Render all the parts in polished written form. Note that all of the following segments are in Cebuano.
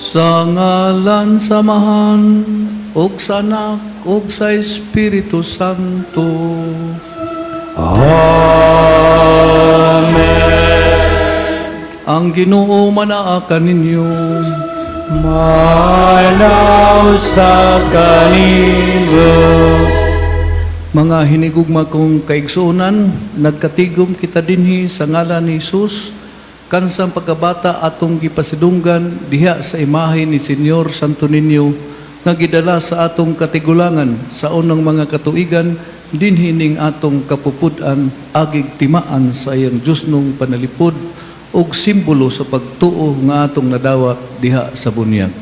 Sa ngalan sa Amahan, ug sa Anak, ug sa Espiritu Santo. Amen. Ang Ginoo manaa kaninyo. Manausa kanimo. Mga hinigugma kong kaigsuonan, nagkatigom kita dinhi sa ngalan ni Jesus, kansang pagkabata atong gipasidunggan diha sa imahe ni Señor Santo Niño nga gidala sa atong katigulangan sa unang mga katuigan dinhi ning atong kapupud-an agig timaan sa iyang Diyosnong panalipod ug simbolo sa pagtuo nga atong nadawat diha sa bunyag.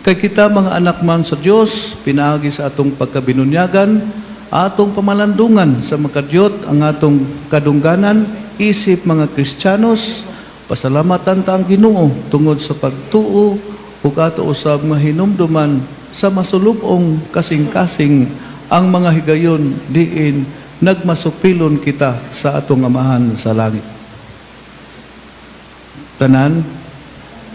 Kay kita mga anak man sa Dios, pinaagi sa atong pagkabinunyagan, atong pamalandungan sa makadyot ang atong kadungganan, isip mga Kristiyanos, pasalamatan ta ang Ginoo tungod sa pagtuo ug ato usab nga hinumduman sa masulubong kasing-kasing ang mga higayon diin nagmasupilon kita sa atong Amahan sa langit. Tanan,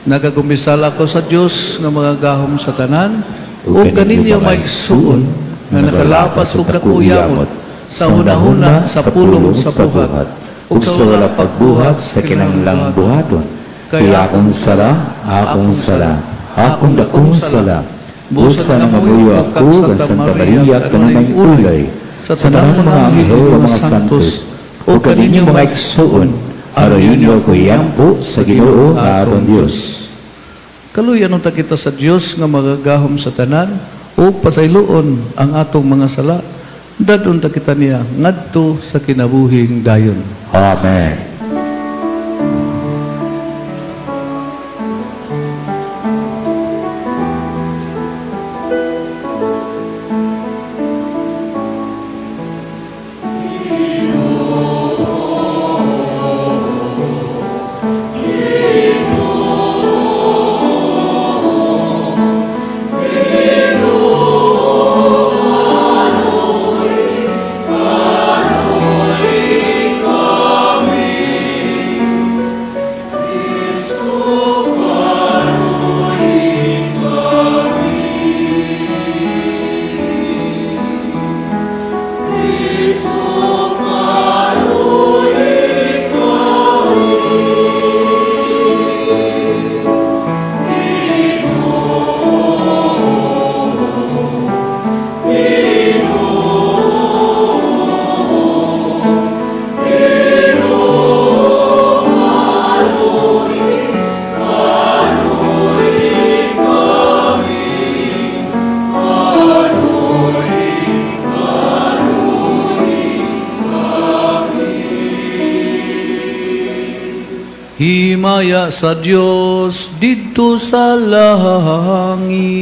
nagakumpisal ako sa Dios nga makagagahom sa tanan, ug kaninyo, mga igsuon, nga nakalapas og dako yamot sa hunahuna, sa pulong, sa buhat, ug sa wala pagbuhat sa kinahanglang buhaton. Kay akong sala, akong sala, akong dakong sala. Busa nangamuyo ako kang Santa Maria kanunay ulay, sa tanang mga anghel ug mga santos, ug kaninyo, mga igsuon, aron ninyo ako iampo sa Ginoo nga atong Dios. Kaluyan unta kita sa Dios nga magagahom sa tanan ug pasayloon ang atong mga sala. Dad-on ta kita niya ngadto sa kinabuhing dayon. Amen. Himaya sa Dios didto sa langit.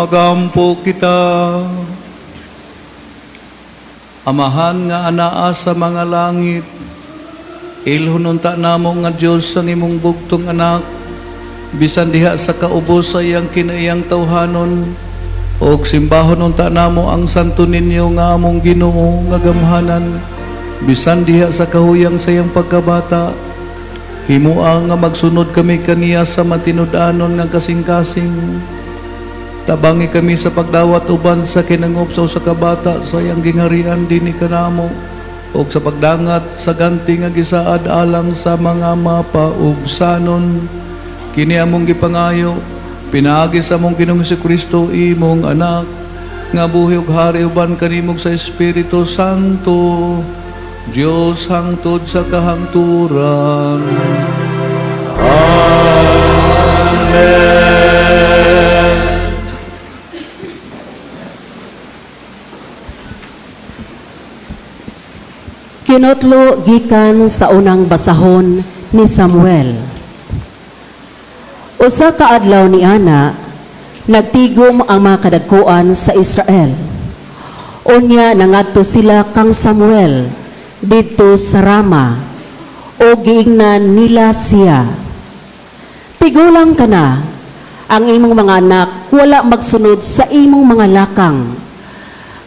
Magampo kita. Amahan nga anaa sa mga langit, ilhon unta namo nga Dios ang imong bugtong anak, bisan diha sa kaubos sa iyang kinaiyang tawhanon, og simbahon unta namo ang Santo Niño nga among Ginoo nga gamhanan, bisan diha sa kahuyang sa iyang pagkabata. Himua nga magsunod kami kaniya sa matinud-anon nga kasing-kasing. Tabangi kami sa pagdawat uban sa kinangup sa usa ka bata sa iyang gingharian dinhi kanamo ug sa pagdangat sa ganti nga gisaad alang sa mga mapaubsanon. Kini among gipangayo pinaagi sa among Ginoong Kristo, imong anak, nga buhi ug hari uban kanimo sa Espiritu Santo, Dios hangtod sa kahangturan. Amen. Kinotlo gikan sa unang basahon ni Samuel. Usa ka adlaw ni ana, nagtigom ang mga kadagkuan sa Israel. Unya nangadto sila kang Samuel didto sa Rama o giingnan nila siya. "Tigulang ka na, ang imong mga anak wala magsunod sa imong mga lakang.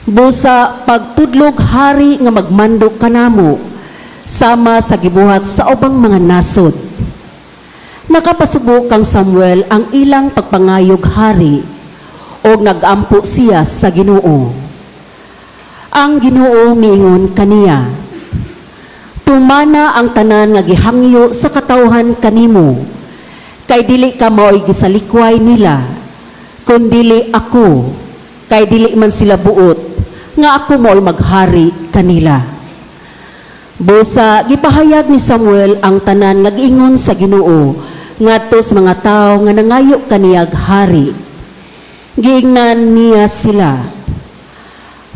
Busa pagtudlog hari nga magmando kanamo sama sa gibuhat sa ubang mga nasod." Nakapasubo kang Samuel ang ilang pagpangayog hari og nagampo siya sa Ginoo. Ang Ginoo miingon kaniya, "Tumana ang tanan nga gihangyo sa katawhan kanimo, kay dili ka mao'y gisalikway nila, kundili ako, kay dili man sila buot nga ako mao'y maghari kanila." Busa gipahayag ni Samuel ang tanan nga giingon sa Ginoo ngadto sa mga tawo nga nangayo kaniyag hari. Giingnan niya sila,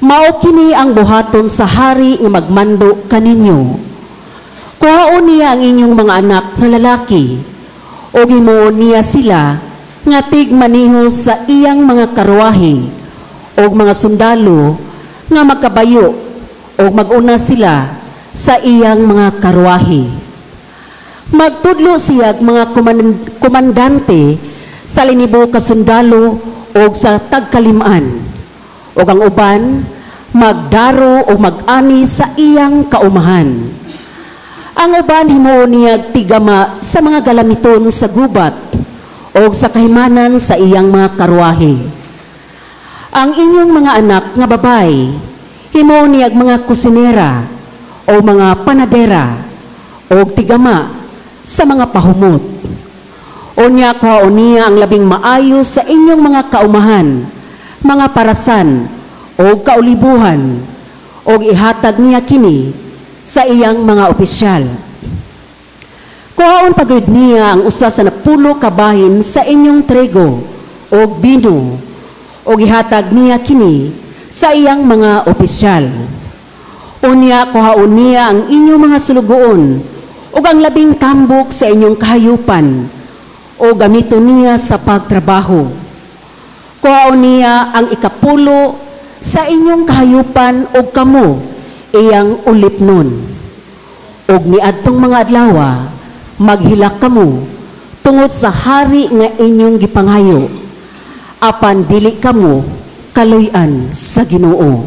"Mao kini ang buhaton sa hari nga magmando kaninyo. Kuhaon niya ang inyong mga anak nga lalaki ug himuon niya sila nga tigmaniho sa iyang mga karwahe ug mga sundalo nga magkabayo ug mag-una sila sa iyang mga karwahe. Magtudlo siya mga komandante sa linibo ka sundalo ug sa tagkalimaan, ug ang uban magdaro o mag-ani sa iyang kaumahan. Ang uban himuon niya tigama sa mga galamiton sa gubat o sa kahimanan sa iyang mga karwahe. Ang inyong mga anak nga babay, himuon niya mga kusinera o mga panadera o tigama sa mga pahumot. Unya kuhaon niya ang labing maayo sa inyong mga kaumahan, mga parasan o kaulibuhan, o ihatag niya kini sa iyang mga opisyal. Kuhaon pagud niya ang usa sa napulo ka bahin sa inyong trigo o bino, o gihatag niya kini sa iyang mga opisyal. Unya kuhaon niya ang inyong mga sulugoon ug ang labing tambok sa inyong kahayupan o gamiton niya sa pagtrabaho. Kuhaon niya ang ikapulo sa inyong kahayupan ug kamo iyang ulipnon. Ug niadtong mga adlawa, maghilak kamo tungod sa hari nga inyong gipangayo, apan dili kamo kaluy-an sa Ginoo."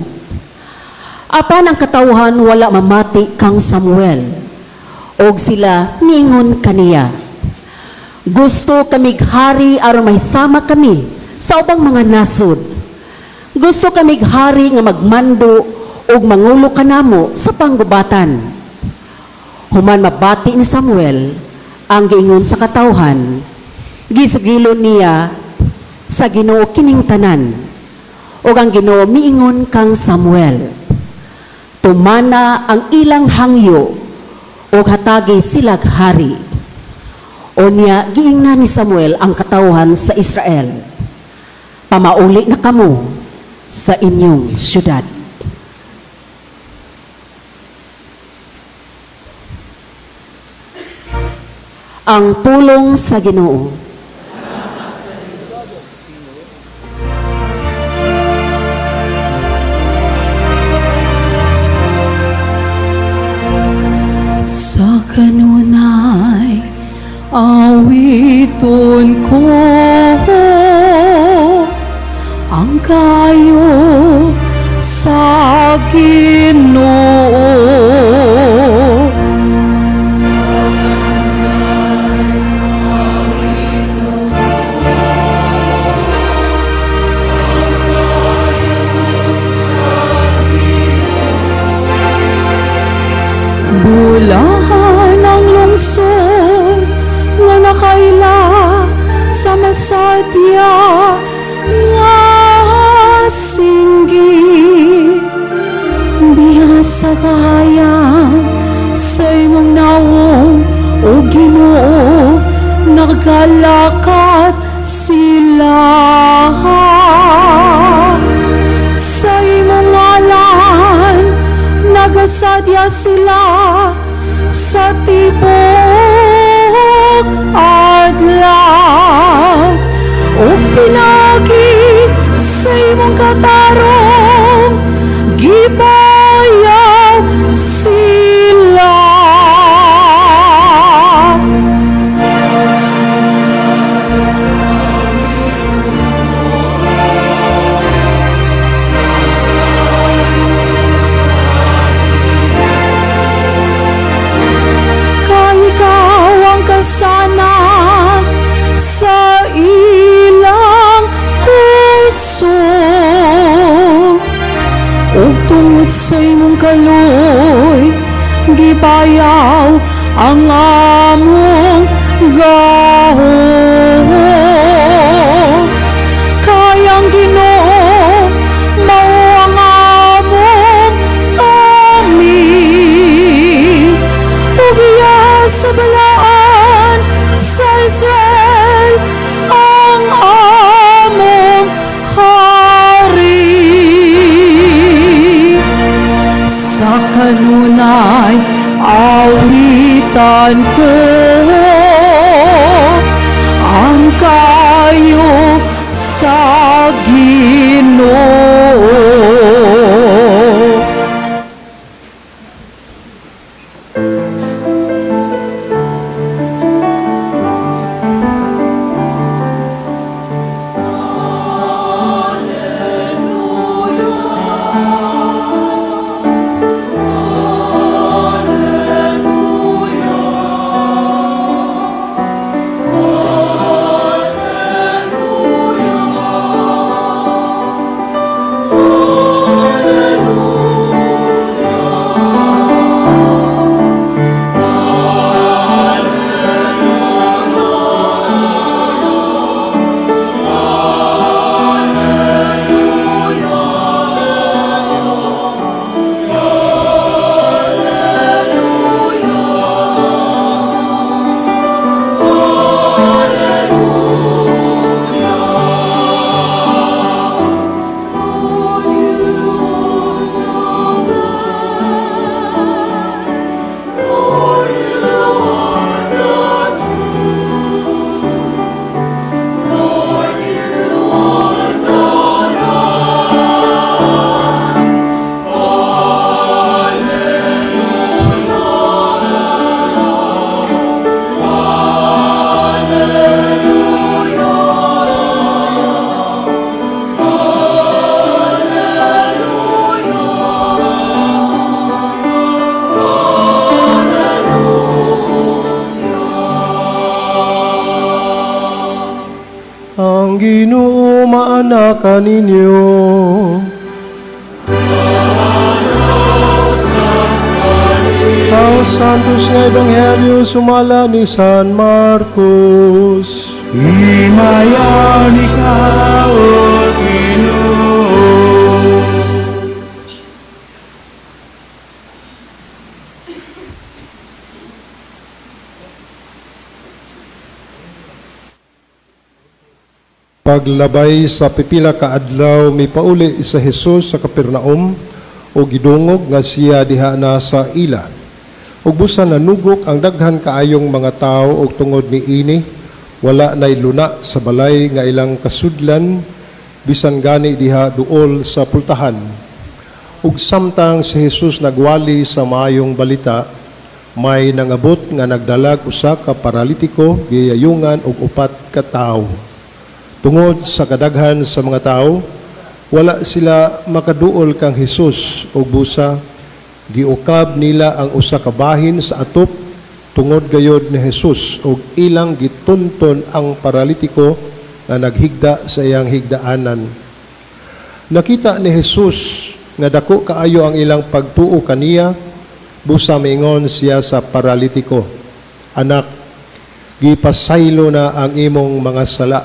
Apan ang katawhan wala mamati kang Samuel, og sila miingon kaniya, "Gusto kamig hari aron mahisama kami sa ubang mga nasod. Gusto kamig hari nga magmando ug mangulo kanamo sa panggubatan." Human mabati ni Samuel ang giingon sa katawhan, gisugilon niya sa Ginoo kining tanan. Ug ang Ginoo miingon kang Samuel, "Tumana ang ilang hangyo ug hatagi silag hari." Unya giingnan ni Samuel ang katawhan sa Israel, "Pamauli na kamo sa inyong syudad." Ang pulong sa Ginoo. Kanunay awiton ko ang kayo sa Ginoo. Bulahan ang lungsod nga nakaila sa masadya nga singgi. Diha sa kahayag sa imong nawong, o Ginoo, nagalakat sila. Sa imong ngalan nagasadya sila sa tibuok adlaw, ug pinagi sa imong katarong gibayaw sila. Kay ikaw ang kasanag sa ilang kusog, ug tungod sa imong kaloy gibayaw ang among gahom. Kay ang Ginoo mao ang among taming, ug iya sa balaan sa Israel ang among hari. Sa kanunay awitan ko ang kayo sa Ginoo. Ang Ginoo maana kaninyo. Ang Santos nga Ebanghelyo sumala ni San Marcos. Himayon ikaw, O Ginoo. Paglabay sa pipila ka adlaw, mipauli sa Jesus sa Capernaum o gidungog nga siya diha na sa ila. Ug busa nanugok ang daghan kaayong mga tawo, og tungod niini wala nay luna sa balay nga ilang kasudlan, bisan gani diha duol sa pultahan. Ug samtang si Jesus nagwali sa maayong balita, May nangabot nga nagdalag usa ka paralitiko giyayungan og upat ka tawo. Tungod sa kadaghan sa mga tawo, wala sila makaduol kang Hesus ug busa giukab nila ang usa ka bahin sa atop tungod gayod ni Hesus ug ilang gitunton ang paralitiko nga naghigda sa iyang higdaanan. Nakita ni Hesus nga dako kaayo ang ilang pagtuo kaniya, busa miingon siya sa paralitiko, "Anak, gipasaylo na ang imong mga sala."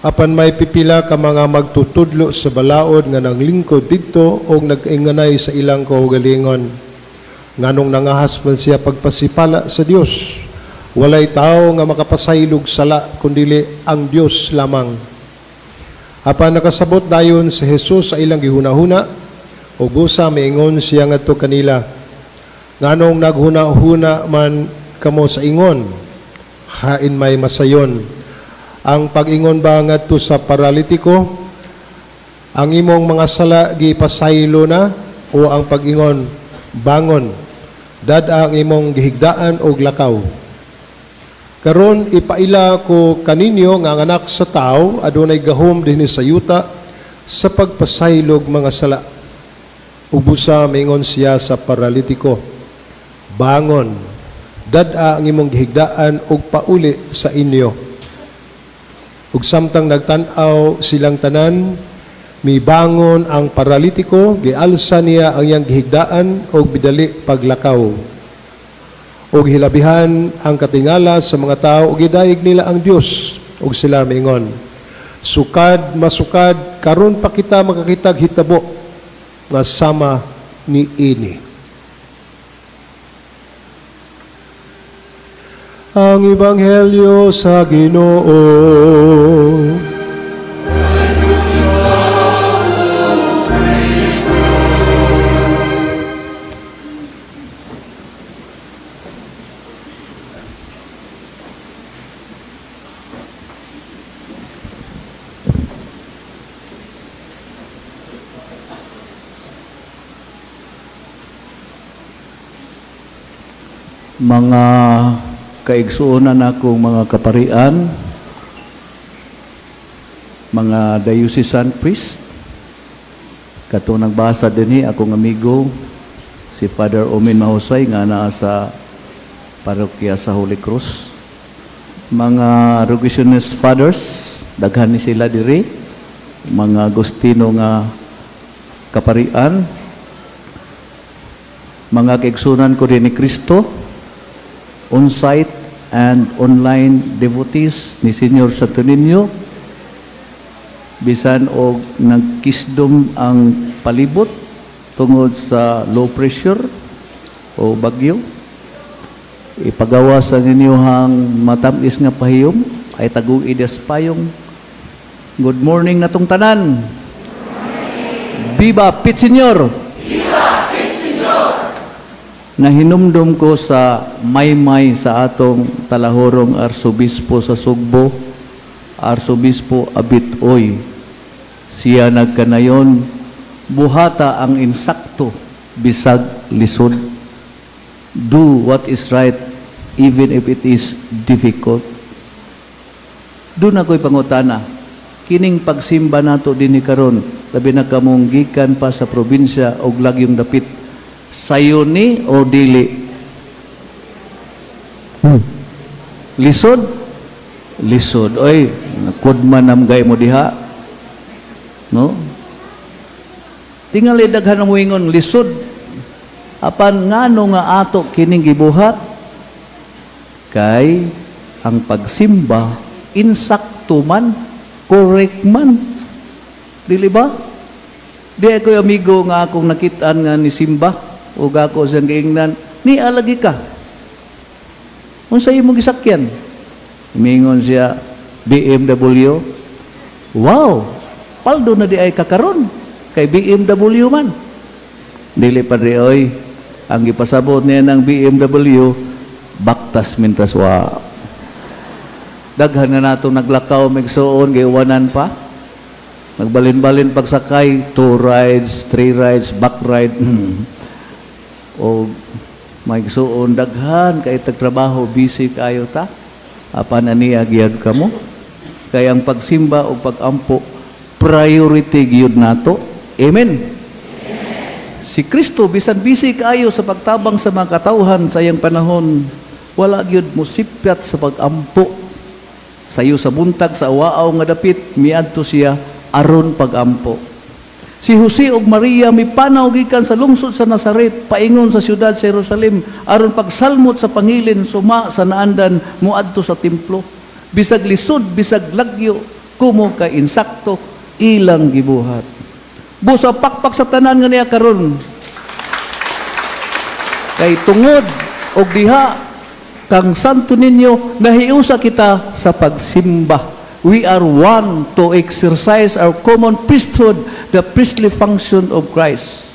Apan may pipila ka mga magtutudlo sa balaod nga nanglingkod didto og nag-inganay sa ilang kaugalingon, "Nganong nangahas man siya pagpasipala sa Dios? Walay tao nga makapasaylog sala kundili ang Dios lamang." Apan nakasabot dayon si Jesus sa ilang gihuna-huna ug busa miingon siya ngadto kanila, "Nganong naghuna-huna man kamo sa ingon, hain may masayon? Ang pag-ingon ba ngadto sa paralitiko, 'Ang imong mga sala gipasaylo na,' o ang pag-ingon, 'Bangon, dad-a ang imong gihigdaan og lakaw'? Karon ipaila ko kaninyo nga ang Anak sa Tao adunay gahom dinhi sa yuta sa pagpasaylog mga sala." Ug busa mingon siya sa paralitiko, "Bangon, dad-a ang imong gihigdaan ug pauli sa inyo." Ug samtang nagtan-aw silang tanan, mibangon ang paralitiko, gialsa niya ang iyang gihigdaan ug bidali paglakaw. Ug hilabihan ang katingala sa mga tao ug gidayeg nila ang Dios, ug sila miingon, "Sukad masukad karon pa kita makakitag hitabo nga sama ni ini." Ang Ebanghelyo sa Ginoo. Mga kaigsuonan akong mga kaparian, mga diocesan priest, katong nagbasa dinhi akong amigo si Father Omin Mahusay nga naa sa parokya sa Holy Cross. Mga Rogationist Fathers, daghan ni sila diri, mga Agustino nga kaparian, mga kaigsuonan ko din ni Kristo, on-site and online devotees ni Senior Santo Niño, bisan og nagkisdom ang palibot tungod sa low pressure o bagyo, ipagawas ang inyong matamis nga pahiyom ay tagui des payong. Good morning natong tanan. Viva Pit Señor! Nahinumdum ko sa maymay sa atong talahorong arsobispo sa Sugbo, Arsobispo Abit Uy. Siya nagkanayon, "Buhata ang insakto, bisag lisod." Do what is right, even if it is difficult. Doon ako'y pangutana, kining pagsimba nato dinhi karon, labi na kamong gikan pa sa probinsya og lagyong dapit, sayo ni o dili? Lisod? Lisod. Oy, kudman nam gay mo diha. No? Tingali daghan ang moingon lisod. Apan ngano nga ato kining gibuhat? Kay ang pagsimba insakto man, correct man. Dili ba? Di ako amigo nga akong nakitaan nga ni simba ug ako siyang giingnan, ni alagi ka. Unsa imong gisakyan? Mingon siya, BMW. Wow, paldo na di ay kakaron kay BMW man. Dili pa di oy, ang gipasabot niya ng BMW, baktas mintas wa. Daghan nga nato naglakaw migsuon giuwanan pa. Nagbalin-balin pagsakay, two rides, three rides, back ride. O Mga igsuon, daghan kay tagtrabaho, busy kayo ta. Apan aniya gyud kamo. Kay ang pagsimba o pagampo, priority gyud nato. Amen. Si Kristo, bisan busy kaayo sa pagtabang sa mga katawhan sa iyang panahon, wala gyud mosipyat sa pagampo. Sayo sa buntag sa awaaw nga dapit, miadto siya aron pagampo. Si Jose ug Maria mipanaw gikan sa lungsod sa Nazaret paingon sa siyudad sa Jerusalem aron pagsalmot sa pangilin suma sa naandan moadto sa templo. Bisag lisod, bisag lagyo, kumo kay insakto ilang gibuhat. Busa pakpak sa tanan nga niya karon. Kay tungod og diha kang Santo Niño, nahiusa kita sa pagsimba. We are one to exercise our common priesthood, the priestly function of Christ.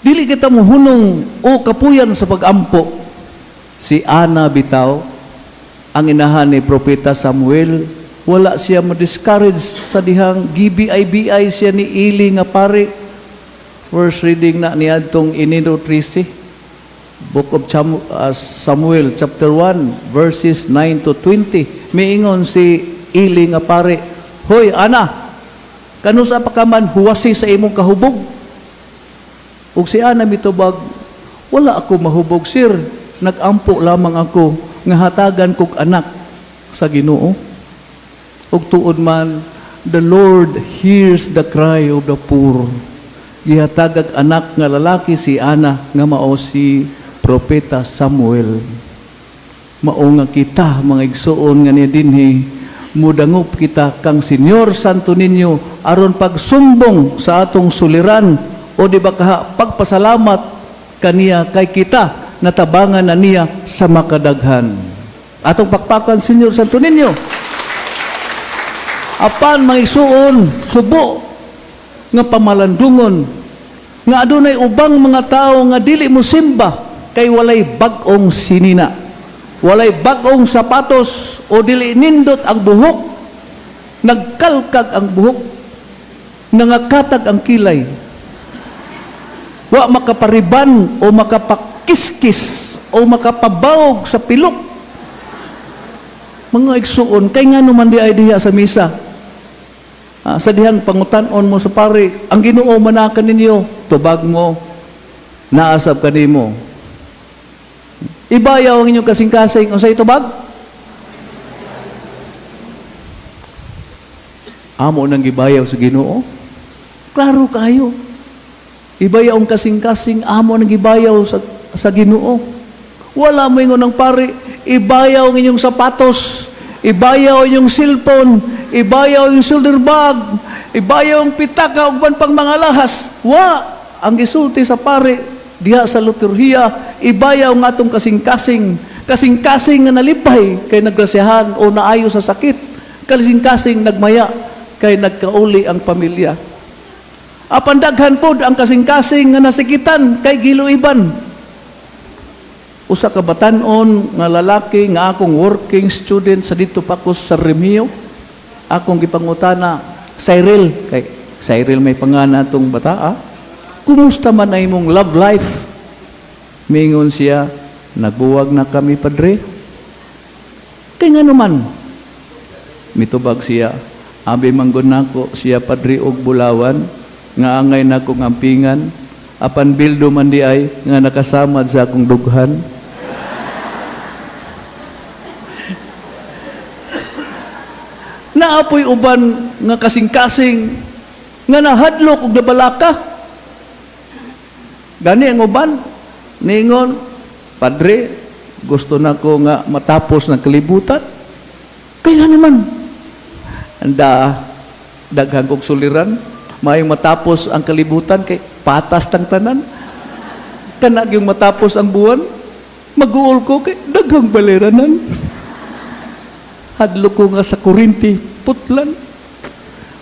Dili kita muhunong o kapuyan sa pagampo. Si Ana bitaw, ang inahan ni Propeta Samuel, wala siya ma-discourage sa dihang gibi-bi siya ni Eli nga pare. First reading na niadtong Enero 13. Book of Samuel chapter 1 verses 9 to 20. Miingon si Eli nga pare, "Hoy Ana, kanusa pa ka man huwasi sa imong kahubog?" Ug si Ana mitubag, "Wala ako mahubog, sir. Nagampo lamang ako nga hatagan kog anak sa Ginoo." Ug tuod man, the Lord hears the cry of the poor. Gihatagag anak nga lalaki si Ana nga mao si Propeta Samuel. Mao nga kita, mga igsuon nga niya dinhi, mudangop kita kang Senyor Santo Niño aron pagsumbong sa atong suliran o di ba kaha pagpasalamat kaniya kay kita natabangan na niya sa makadaghan. Atong pakpakan Senyor Santo Niño. Apan, mga igsuon, subo nga pamalandungon nga adunay ubang mga tao nga dili mo simba kay walay bag-ong sinina, walay bag-ong sapatos o dili nindot ang buhok, nagkalkag ang buhok, nangakatag ang kilay, wa makapariban o makapakiskis o makapabawog sa pilok. Mga igsuon, kay ngano man di ay diha sa misa? Ah, sa dihang pangutan-on mo sa pare, "Ang Ginoo manakan ninyo," tubag mo, "Naasab kanimo." "Ibayaw ang inyong kasing-kasing," unsay tubag? Amo nang gibayaw sa Ginoo? Klaro kayo. Ibayaw ang kasing-kasing, amo nang gibayaw sa Ginoo. Wala mo ingon ng pare, "Ibayaw ang inyong sapatos, ibayaw ang inyong cellphone, ibayaw ang shoulder bag, ibayaw ang pitaka ug uban pang mga lahas." Wa ang gisulti sa pare diha sa liturhiya, ibayaw ang atong kasing-kasing, kasing-kasing nga nalipay kay nagrasyahan o naayo sa sakit, kasing-kasing nagmaya kay nagkauli ang pamilya. Apan daghan pod ang kasing-kasing nga nasikitan kay giluiban. Usa ka batan-on nga lalaki nga akong working student sa dito pa ko sa Remio, akong gipangutana, "Cyril," kay Cyril may pangana atong bata, ah. "Kumusta man ay imong love life?" Mingon siya, "Nagbuwag na kami, padre." "Kay nga naman?" Mitubag siya, "Abi manggod nako siya, padre, og bulawan nga angay nako ampingan, apan bildo man di ay nga nakasamad sa akong dughan." Naapoy uban nga kasing-kasing nga nahadlok og nabalaka. Gani ang uban ningon, "Padre, gusto na ko nga matapos ng kalibutan." "Kaya nga naman?" "Anda, daghan kog suliran. Maayong matapos ang kalibutan kay patas tang tanan. Kana yung matapos ang buwan, mag-uol ko kay daghang baleranan. Hadlok ko nga sa kuryente, putlan."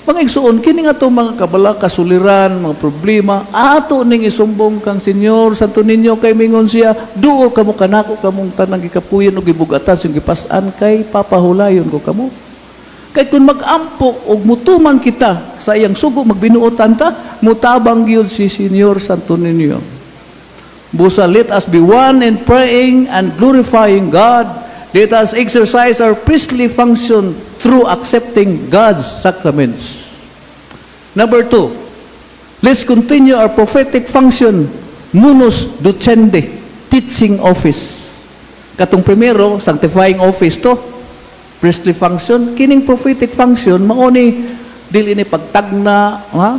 Mga igsuon, kini nga to mga kabala, kasuliran, mga problema, ato ning isumbong kang Senyor Santo Niño kay mingon siya, "Duol kamo kanako kamong tanang gikapuyan o gibugatan sa gipas-an kay papahulayon ko kamo." Kay kung mag-ampo og mutuman kita sa iyang sugo, magbinuotan ta, mutabang gyud si Senyor Santo Niño. Busa, let us be one in praying and glorifying God. Let us exercise our priestly function through accepting God's sacraments. Number two, let's continue our prophetic function, munus docendi, teaching office. Katong primero, sanctifying office to, priestly function, kining prophetic function, mao ni dili ni pagtagna, ha?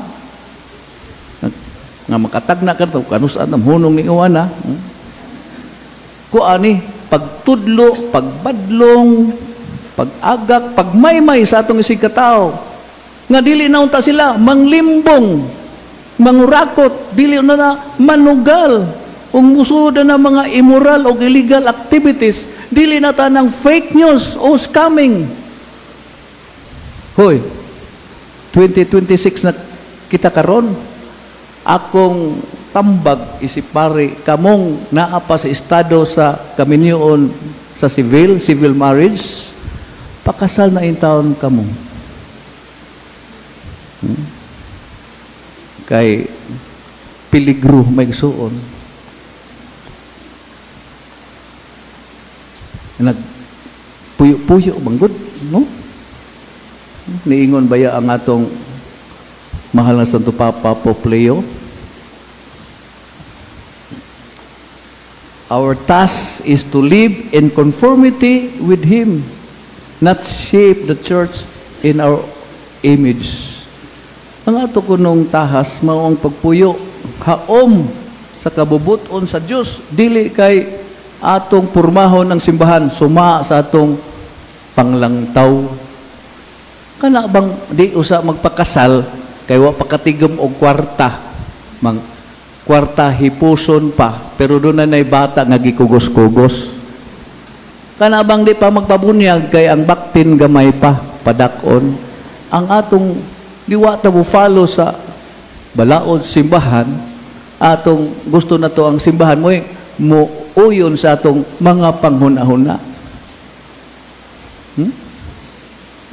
Nga makatagna ka to, kanus-a ang hunong ni Iwana. Kuani, pagtudlo, pagbadlong, pag-agak, pagmaymay sa atong isig katao. Nga dili na unta sila manglimbong, mangurakot, dili na na manugal, ug musunod na mga immoral o illegal activities, dili na ta ng fake news o scamming. Hoy, 2026 na kita karon, akong tambag isip pare kamong naa pa sa estado sa kaminyoon sa civil marriage, pakasal na intawon kamo. Kay peligro may suon. Nag puyo-puyo manggod, no? Niingon baya ang atong mahal na Santo Papa Pope Leo? Our task is to live in conformity with Him, not shape the church in our image. Ang ato kunong tahas mao ang pagpuyo haom sa kabubuton sa Dios, dili kay atong purmahon ang simbahan suma sa atong panglangtaw. Kana bang di usa magpakasal kay wa pa katigom og kwarta, mang kwarta hipuson pa, pero doon na nay bata nga gikugos-kugos? Kana bang di pa magpabunyag kay ang baktin gamay pa padak-on? Ang atong diwata mo follow sa balaod simbahan, atong gusto na to ang simbahan mo mo uyon sa atong mga panghuna-huna.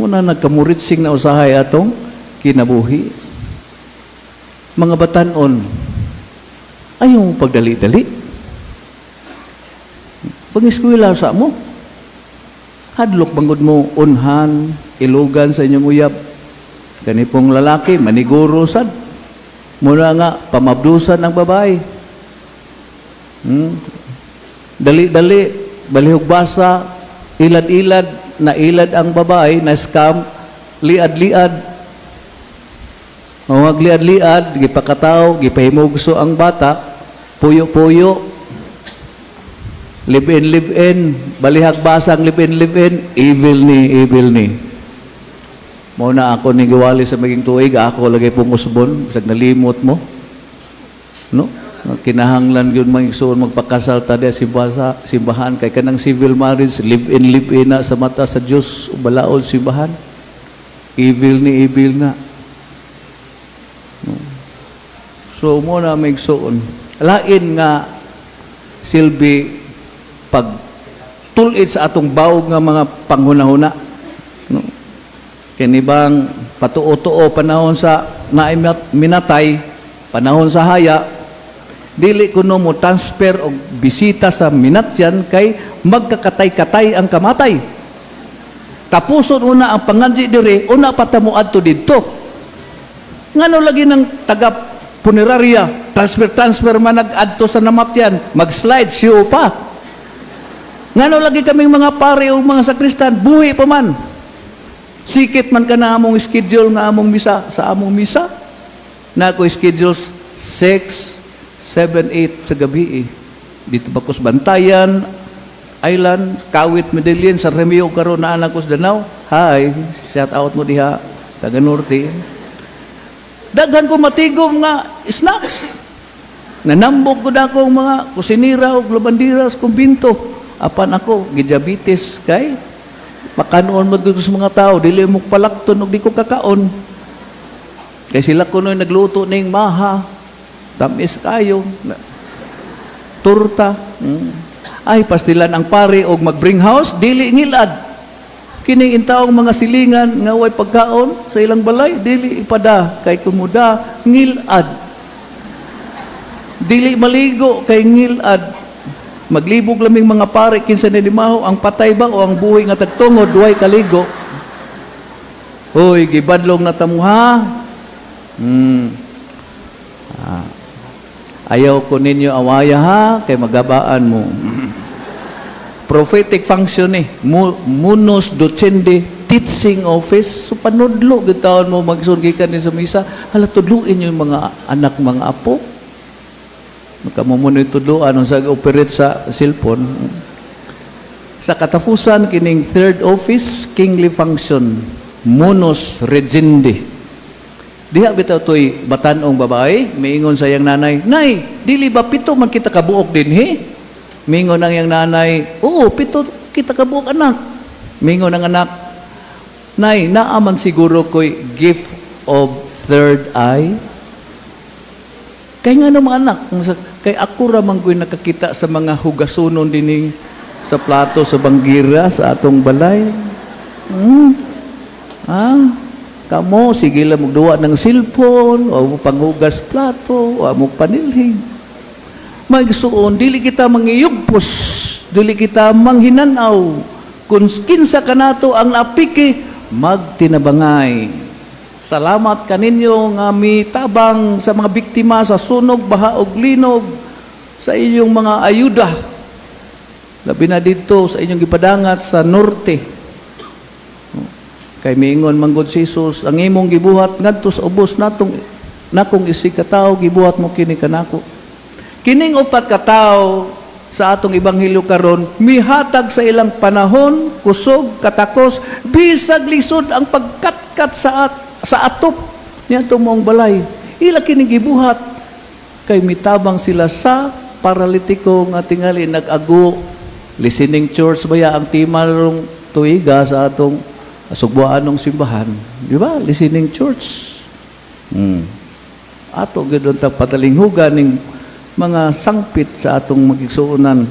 Una nagkamuritsing na usahay atong kinabuhi. Mga batanon, ayaw mo pagdali-dali. Pag-eskwela sa mo, hadlok bangod mo unhan, ilugan sa inyong uyab. Kani pong lalaki, maniguro sad. Muna nga, pamabdusan ang babae. Dali-dali, balihog basa, ilad-ilad, nailad ang babae, na-scam, liad-liad. Mawag liad-liad, gipakataw, gipahimugso ang bata, puyo-puyo, live-in, live-in, balihag basang live-in, live-in, evil ni, evil ni. Mao na ako ni giwali sa maging tuig, ako lagi pong usbon, bisag nalimot mo. No? Kinahanglan gyud man igsuon magpakasal ta diya simbahan kay kanang civil marriage, live-in, live-in na sa mata sa Dios, balaod simbahan. Evil ni, evil na. No? So mo na may igsuon. Lain nga silbi pag tulid sa atong bawog nga mga panghuna-huna. No? Kini bang patuo-tuo panahon sa naay minatay, panahon sa haya, dili kuno mo transfer og bisita sa minatyan kay magkakatay-katay ang kamatay. Tapuson una ang panganji dire, una pa ta mo adto didto. Ngano lagi ng taga puneraria, transfer transfer man nag-adto sa namatyan, mag-slide show pa. Ngano lagi kaming mga pare o mga sakristan, buhi pa man. Sikit man ka na among schedule nga among misa, sa among misa. Na ako schedules 6, 7, 8 sa gabi eh. Dito ba ko sa Bantayan Island, Kawit, Medellin, sa Remeo karon na anak ko sa Danao. Hi, shout out mo diha, taga Norte. Daghan ko matigom nga snacks. Nanambok ko na akong mga kusinira o labandira sa kumbinto. Apan ako, gidiabetes kay makanoon mo sa mga tao, dili mo palakton og di ko kakaon. Kay sila kuno'y nagluto ning maha, tamis kayo, turta. Ay, pastilan ang pare og mag-bring house, dili ngilad. Kini intaong mga silingan nga way pagkaon sa ilang balay, dili ipada kay kumuda ngilad. Dili maligo kay ngilad. Maglibog laming mga pare kinsa ni maho, ang patay ba o ang buhi nga tagtungod duhay kaligo. Hoy, gibadlong na tamo ha. Ayaw ko ninyo awaya ha, kay magabaan mo. Prophetic function eh. Munus docendi, teaching office. So panudlo, gitawon mo magsun gikan ni sa misa. Hala, tudluin yung mga anak, mga apo. Makamumoy tudluan, ang sa operate sa cellphone. Sa katapusan, kining third office, kingly function, munus regendi. Diha bitaw to'y batanong babae, miingon sa iyang nanay, "Nay, dili ba pito man kita kabuok dinhi?" Miingon ang iyang nanay, "Oo, pito kita kabuok, anak." Miingon ang anak, "Nay, naa man siguro ko'y gift of third eye." Kay nga mga anak, kay ako ra man ko'y nakakita sa mga hugasunon dinhi sa plato sa banggira sa atong balay. Ah, kamo sige lang magduwa ng cellphone o panghugas plato o mo panilhig. Magsuon, dili kita mangiyugpos, dili kita manghinanaw. Kung kinsa kanato ang napiki, magtinabangay. Salamat kaninyo nga mitabang sa mga biktima sa sunog, baha ug linog sa inyong mga ayuda. Labi na dito sa inyong gipadangat sa norte. Kay miingon manggod si Jesus, ang imong gibuhat ngadto sa ubos natong nakong isig ka tawo, gibuhat mo kini kanako. Kining upat ka tawo sa atong ebanghelyo karon mihatag sa ilang panahon, kusog, katakos, bisag lisod ang pagkatkat sa atop niadto maong balay. Ila kining gibuhat kay mitabang sila sa paralitiko nga tingali nag-ago. Listening church baya ang tema rong tuiga sa atong sugbuan ng simbahan, di ba? Listening church. Ato gyud ta patalinghugan ning mga sangpit sa atong magigsuonan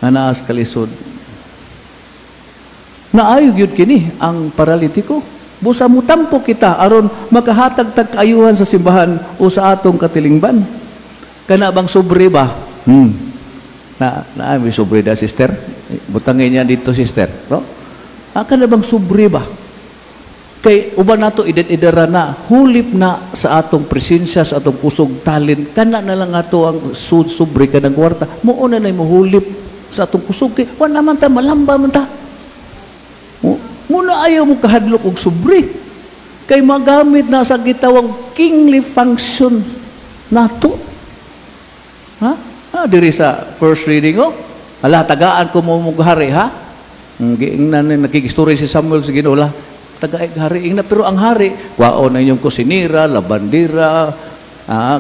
nga naa sa kalisod. Naayo gyud kini ang paralitiko. Busa mutampo kita aron makahatag tag kaayuhan sa simbahan o sa atong katilingban. Kana bang sobre ba? Na na may sobre da, sister. Butangin niya dito, sister, no? Ah, kana bang sobre ba? Kay uban nato ided-idara na hulip na sa atong presensya, sa atong kusog, talent, kana na lang ato ang sud sobre kanang kwarta mo na nay mohulip sa atong kusog kay wa naman ta malamba man ta. Muna ayaw mo kahadlok og sobre kay magamit na sa gitawang kingly function nato ha. Ah, diri sa first reading, oh, ala, tagaan ko mo hari ha. Giingnan ni nakikistory si Samuel sa Ginoo, la taga hari ingna, pero ang hari kwaon ang inyong kusinira, labandira,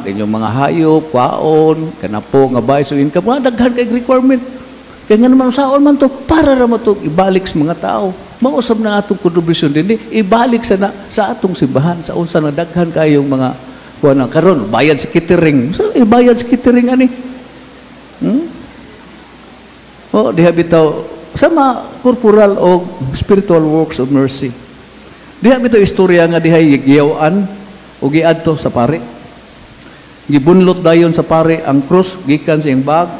inyong mga hayop, kwaon kanapo nga bay so income, mga daghan kay requirement. Kay nga naman saon man to, para ra man to ibalik sa mga tao. Mausab na atong kontribusyon dinhi, ibalik sa na, sa atong simbahan sa unsa na daghan kayong mga kuan na karon bayad sa catering. So ibayad sa catering ani. Oh, diha bitaw sama corporal o spiritual works of mercy. Diha bitaw istorya nga dihay giyawan o giadto sa pare. Gibunlot dayon sa pare ang krus gikan sa iyang bag.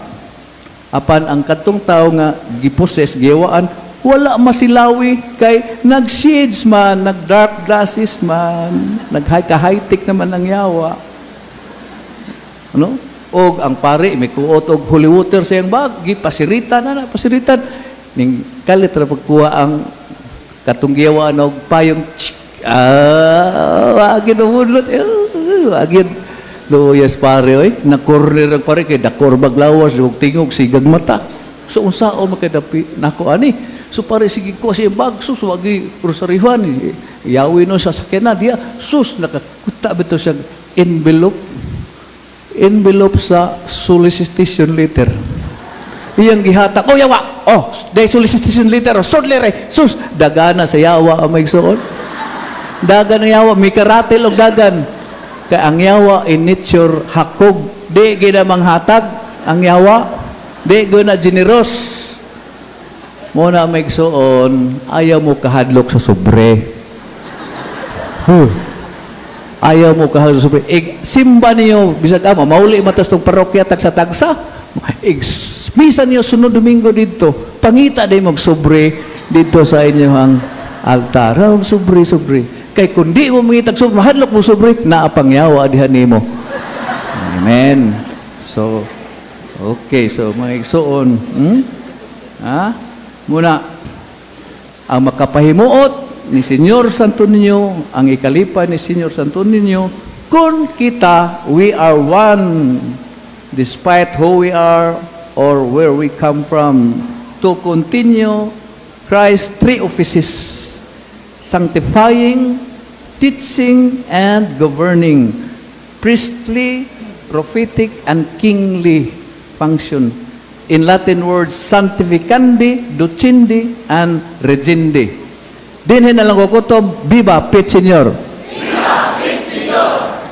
Apan ang kadtong tawo nga giposes, giyawaan, wala masilawi kay nag-shades man, nag-dark glasses man, nag high-tech naman ang yawa. Ano? Og ang pare may kuot og holy water sa iyang bag, gipasiritan na na, pasiritan. Ning kalit ra pagkuha ang katong giyawaan og payong, tsk, wagi numudlot, wagi. Luyas pare oy, na-corner ang pare kay dakor baglawas, ug tingog sigag mata. So unsaon man kay dapi nako ani? So pare sige ko sa bag, sus, wagi rosaryohan. Yawi no sa sakyanan diya, sus, nakakuta bitaw siya envelope. Envelope sa solicitation letter. Iyang gihatak, "Oh yawa, oh, day solicitation letter, oh, sudli re," sus, dagana sa yawa ang may suon. Dagan ang yawa, may karatil og dagan. Kay ang yawa in nature hakog, di gina manghatag ang yawa, di gina generous. Mo na may suon, ayaw mo kahadlok sa sobre. Huh. Ayaw mo kahal sa sobre. Ig, simba niyo, bisag ama, mauli matas tong parokya tagsa-tagsa. Ig, misa niyo sunod Domingo dito. Pangita din mo sobre dito sa inyong altar. Oh, sobre, sobre. Kay kung di mo mangitag sobre, mahadlok mo sobre, naapangyawa diha nimo. Amen. So, okay. So, mga igsuon. Ha? Muna, ang makapahimuot ni Senyor Santo Niño, ang ikalipay ni Senyor Santo Niño, kung kita, we are one, despite who we are or where we come from, to continue Christ's three offices, sanctifying, teaching, and governing, priestly, prophetic, and kingly function. In Latin words, sanctificandi, docendi, and regendi. Dinhi na lang ko kutob, Viva Pit Señor! Viva Pit Señor!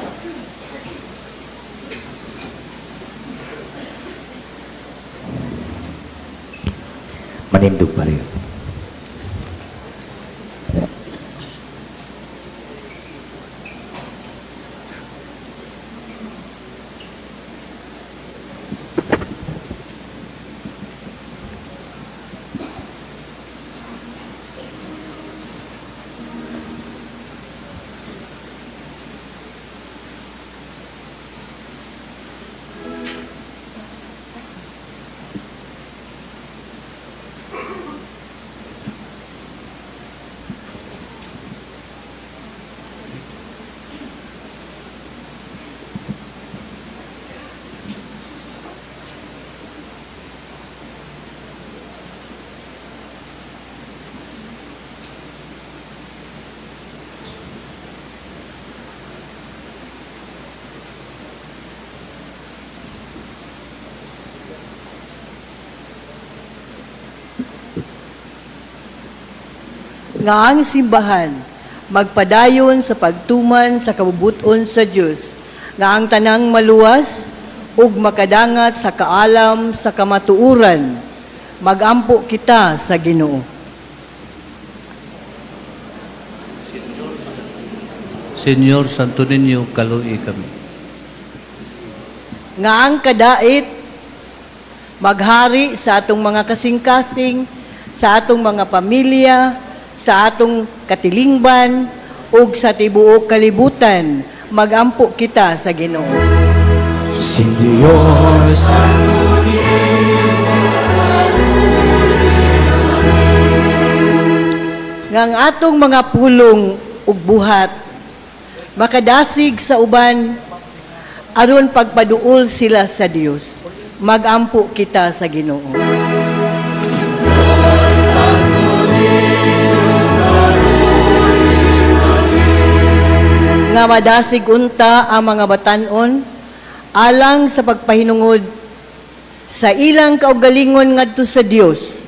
Manindog pa rin. Nga ang simbahan magpadayon sa pagtuman sa kabubuton sa Dios, nga ang tanang maluwas ug makadangat sa kaalam sa kamatuoran. Magampo kita sa Ginoo. Señor Santo Niño, kaluoy kami. Nga ang kadait maghari sa atong mga kasing-kasing, sa atong mga pamilya, sa atong katilingban ug sa tibuok kalibutan. Magampo kita sa Ginoo. Señor, Nga ang atong mga pulong ug buhat makadasig sa uban aron pagpaduol sila sa Dios. Magampo kita sa Ginoo. Nga madasig unta ang mga batan-on alang sa pagpahinungod sa ilang kaugalingon ngadto sa Dios,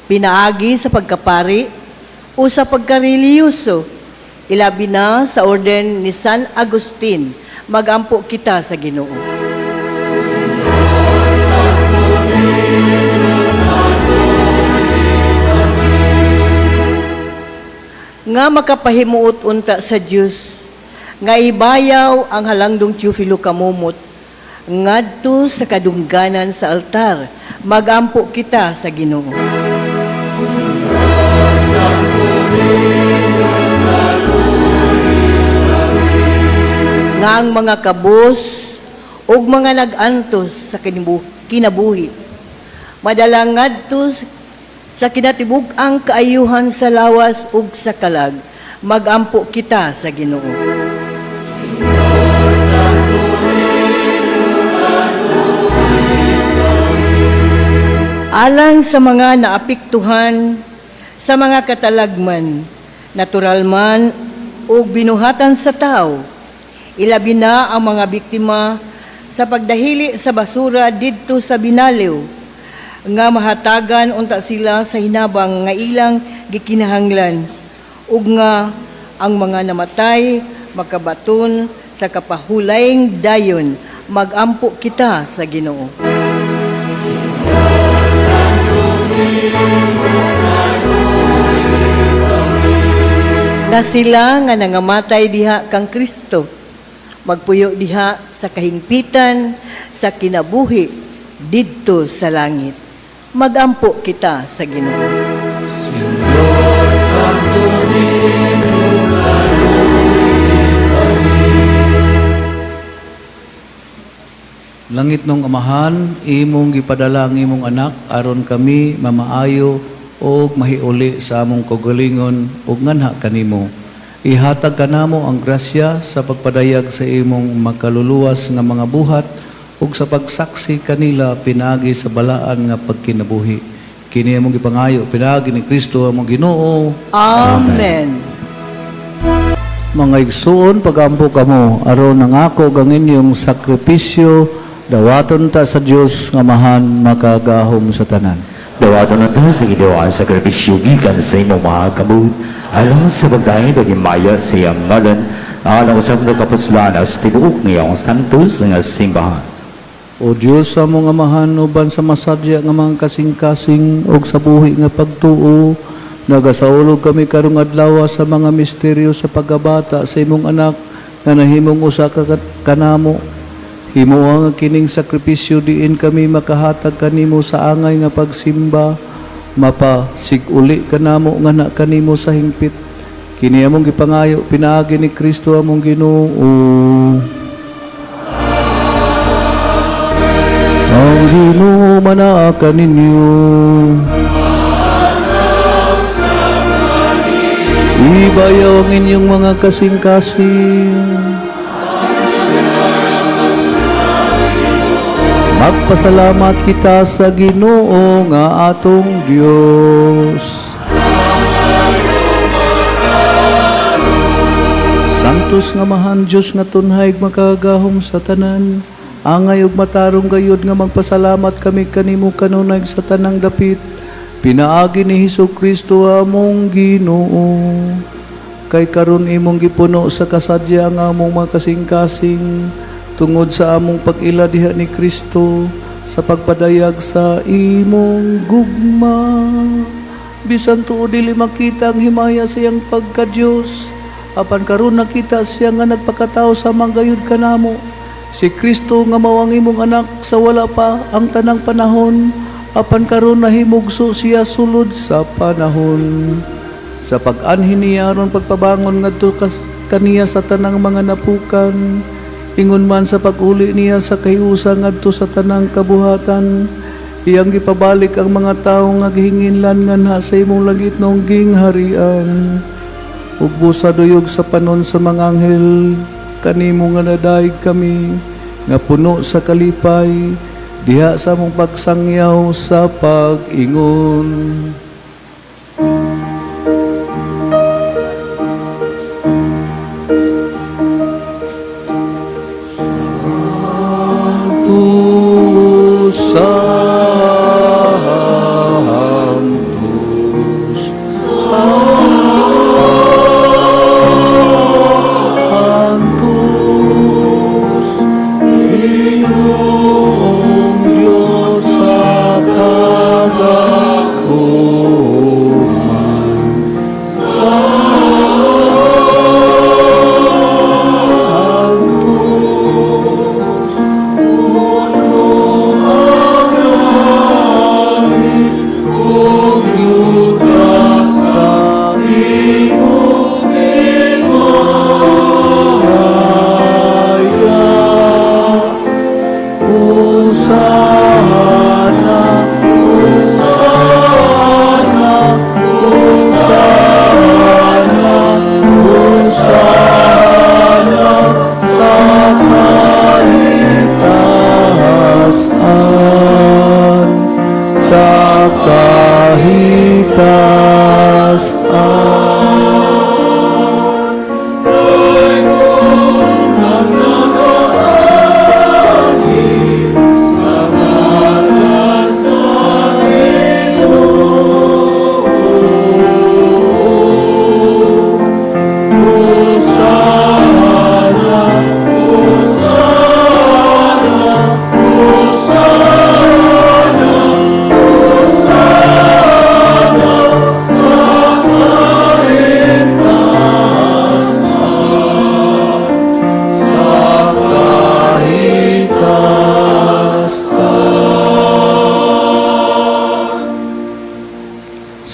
pinaagi sa pagkapari o sa pagkareliyoso, ilabi na sa orden ni San Agustin. Magampo kita sa Ginoo. Nga makapahimuot unta sa Dios nga ibayaw ang halangdong Teofilo Camomot ngadto sa kadungganan sa altar. Magampo kita sa Ginoo. Nga ang mga kabos ug mga nag-antos sa kinabuhi madala ngadto sa kinatibuk-ang kaayuhan sa lawas ug sa kalag. Magampo kita sa Ginoo. Alang sa mga naapektuhan sa mga katalagman, natural man o binuhatan sa tao, ilabi na ang mga biktima sa pagdahili sa basura didto sa Binaliw, nga mahatagan unta sila sa hinabang nga ilang gikinahanglan, ug nga ang mga namatay makabaton sa kapahulayng dayon. Magampo kita sa Ginoo. Nga sila nga nangamatay diha kang Kristo Magpuyo diha sa kahingpitan sa kinabuhi didto sa langit. Magampo kita sa Ginoo. Langitnong Amahan, imong gipadala ang imong anak aron kami mamaayo og mahiuli sa among kaugalingon ug nganha kanimo. Ihatag kanamo ang grasya sa pagpadayag sa imong makaluluwas nga mga buhat ug sa pagsaksi kanila pinaagi sa balaan nga pagkinabuhi. Kini among gipangayo pinaagi ni Kristo among Ginoo. Amen. Mga igsuon, pagampo kamo aron nangako ang inyong sakripisyo dawaton ta sa Dios nga Amahan makagahom sa tanan. Dawaton nato sa Ginoo ang sakripisyo gikan sa imong mga kamot alang sa pagdayeg ug himaya sa iyang ngalan, alang usab nga kapuslan sa tibuok niyang santos nga simbahan. O Dios sa among Amahan, uban sa masadya nga mga kasing-kasing ug sa buhi nga pagtuo, nagasaulog kami karong adlaw sa mga misteryo sa pagkabata sa imong anak nga nahimong usa ka kanamo. Himoa nga kining sakripisyo diin kami makahatag kanimo sa angay nga pagsimba, mapasig-uli kanamo nga na kanimo sa hingpit. Kini among gipangayo pinaagi ni Kristo among Ginoo. Ang Ginoo manaa kaninyo. Ibayaw ang inyong mga kasing-kasing. Magpasalamat kita sa Ginoo nga atong Dios. Santos nga Amahan, Dios nga tunhay makagahom sa tanan, angay ug matarong gayud nga magpasalamat kami kanimo kanunay sa tanang dapit, pinaagi ni Hesus Kristo among Ginoo. Kay karon imong gipuno sa kasadya ang among mga kasing-kasing tungod sa among pag-ila diha ni Kristo sa pagpadayag sa imong gugma. Bisan tuod dili makita ang himaya sa iyang pagka-Dios, apan karon nakita siya nga nagpakatao sa manggayud kanamo. Si Kristo nga mao ang imong anak sa wala pa ang tanang panahon, apan karon nahimugso siya sulod sa panahon. Sa pag-anhi niya aron pagpabangon ngadto kaniya sa tanang mga napukan, ingon man sa pag-uli niya sa kahiusa ngadto sa tanang kabuhatan, iyang gipabalik ang mga tawo nga gihinginlan nganha sa imong langitnong gingharian. Ug busa duyog sa panon sa mga anghel, kanimo nga nadayeg kami nga puno sa kalipay diha sa among pagsangyaw sa pag-ingon. Santos, Santos, Santos, Ginoong Diyos sa kagahom.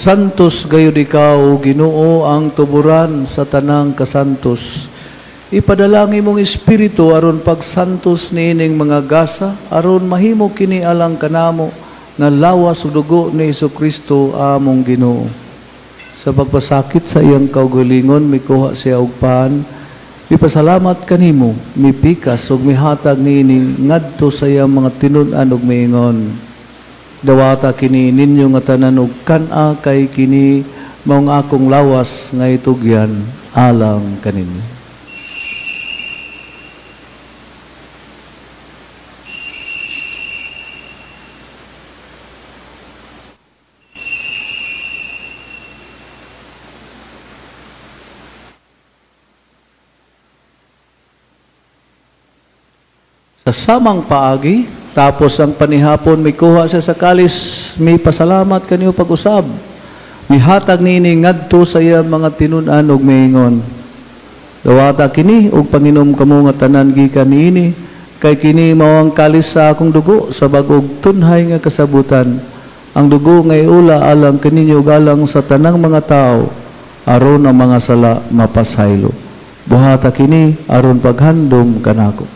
Santos gayud ikaw, Ginoo, ang tuburan sa tanang kasantos. Ipadala ang imong espiritu aron pagsantos niining mga gasa, aron mahimo kini alang kanamo nga lawas ug dugo ni Kristo among Ginoo. Sa pagpasakit sa iyang kaugalingon, mikuha siya og pan, mipasalamat kanimo, mipikas ug mihatag niini ngadto sa iyang mga tinun-an ug miingon: "Dawata kini ninyo nga tanan og kan-a, kay kini maong akong lawas nga itugyan alang kaninyo." Sa samang paagi, tapos ang panihapon, mikuha siya sa kalis, mipasalamat kaniyo pag-usab. Mihatag niini ngadto sa iyang mga tinun-an ug miingon: "Dawata kini ug panginom kamo nga tanan gikan niini, kay kini mao ang kalis sa akong dugo sa bag-ong tunhay nga kasabutan. Ang dugo nga iula alang kaninyo ug alang sa tanang mga tao aron ang mga sala mapasaylo. Buhata kini aron paghandom kanako."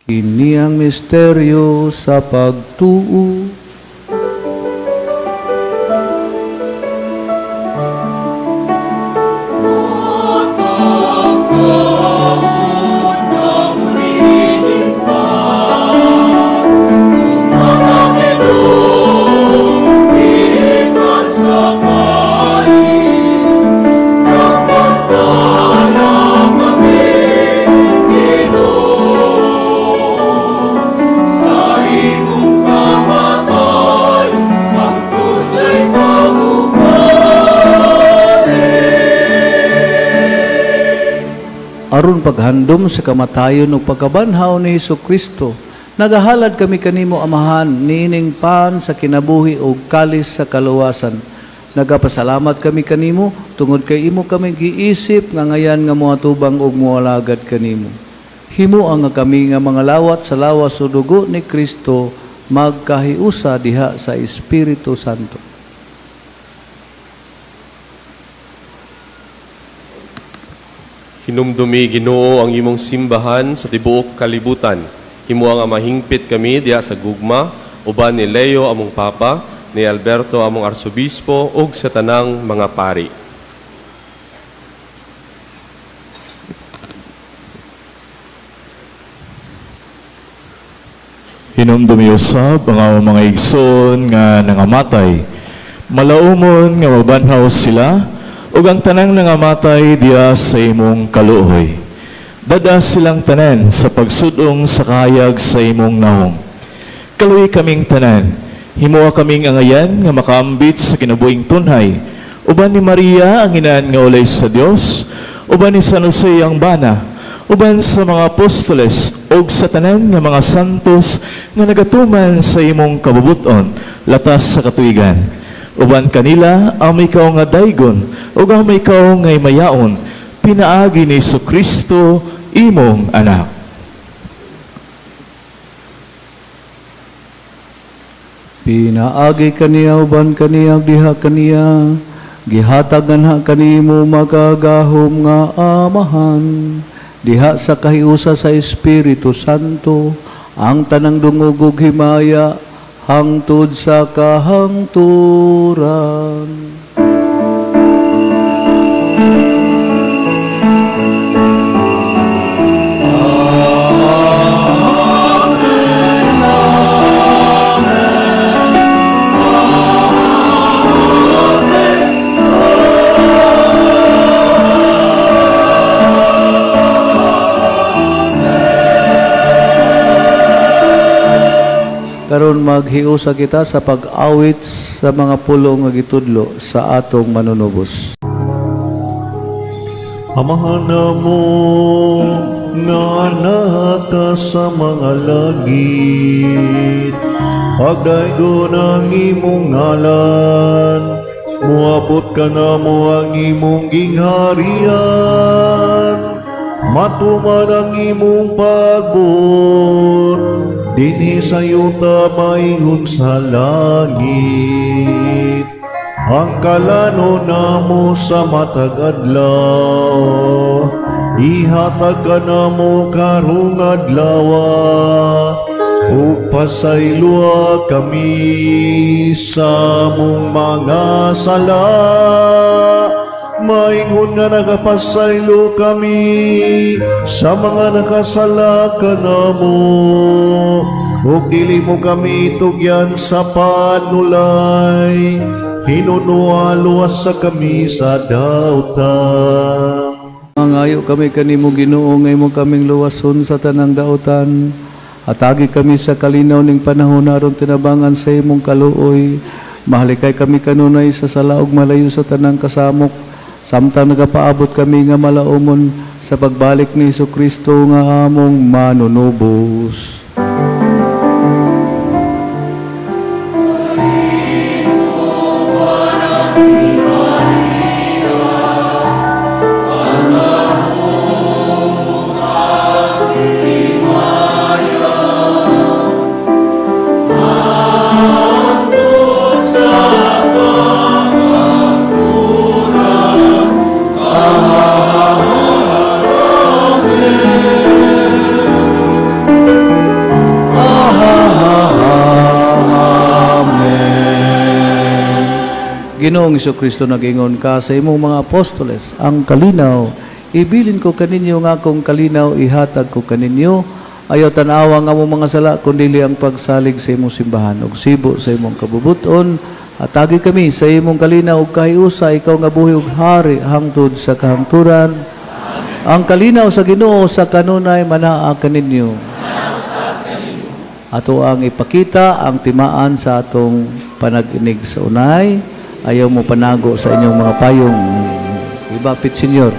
Kini ang misteryo sa pagtuo. Aron paghandom sa kamatayon ug pagkabanhaw ni Hesus Kristo, nagahalad kami kanimo, Amahan, niining pan sa kinabuhi ug kalis sa kaluwasan. Nagapasalamat kami kanimo tungod kay imo kami giisip nga ngayan nga moatubang ug moalagad kanimo. Himoa nga kami nga mga lawat sa lawas ug dugo ni Kristo magkahiusa diha sa Espiritu Santo. Hinumdumi, Ginoo, ang imong simbahan sa tibuok kalibutan. Himoa nga mahingpit kami diha sa gugma uban ni Leo among Papa, ni Alberto among Arsobispo ug sa tanang mga pari. Hinumdumi usab ang among mga igsoon nga nangamatay. Malaumon nga mabanhaw sila ug ang tanang nangamatay diha sa imong kaluoy. Dad-a silang tanan sa pagsud-ong sa kahayag sa imong nawong. Kaluoyi kaming tanan, himoa kaming angayan nga makaambit sa kinabuhing tunhay. Uban ni Maria ang inaan nga ulay sa Dios, uban ni San Jose ang bana, uban sa mga apostoles ug sa tanan nga mga santos nga nagatuman sa imong kabubuton latas sa katuigan. Uban kanila amo ikaw nga daygon ug amo ikaw nga himayaon, pinaagi ni Kristo imong anak. Pinaagi kaniya, uban kaniya, diha kaniya, gihatag nganha kanimo makagagahom nga Amahan diha sa kahiusa sa Espiritu Santo, ang tanang dungog ug himaya hangtod sa kahangturan. Karon maghiusa kita sa pag-awit sa mga pulong nga gitudlo sa atong manunubos. Amahan namo nga naa ka sa mga langit, pagdaygon ang imong ngalan, muabot kanamo ang imong gingharian, matuman ang imong pagbuot, dinhi sa yuta maingon sa langit. Ang kalanon namo sa matag adlaw, ihatag kanamo karong adlaw, ug pasayloa kami sa among mga sala, maingon nga nagapasaylo kami sa mga nakasala kanamo, ug dili mo kami tugyan sa panulay, hinunoa luwasa kami sa dautan. Mangayo kami kanimo, Ginoo, nga imo kaming luwason sa tanang dautan. Hatagi kami sa kalinaw ning panahon aron tinabangan sa imong kaluoy. Mahalikay kami kanunay sa sala ug malayo sa tanang kasamok, samtang nagapaabot kami nga malaumon sa pagbalik ni Hesus Kristo nga among manunubos. Amen. Ginoong Kristo, nag-ingon ka sa imong mga apostoles, "Ang kalinaw, ibilin ko kaninyo, nga akong kalinaw, ihatag ko kaninyo. Ayaw tanawa ang among mga sala, kundi ang pagsalig sa imong simbahan. Ug sibo sa imong kabubuton, hatagi kami sa imong kalinaw ug kahiusa, ikaw nga buhi ug hari hangtod sa kahangturan." Ang kalinaw sa Ginoo sa kanunay manaa kaninyo. Ato ang ipakita ang timaan sa atong panag-inig sa unay. Ayaw mo panago sa inyong mga payong. Ibapit, Senyor.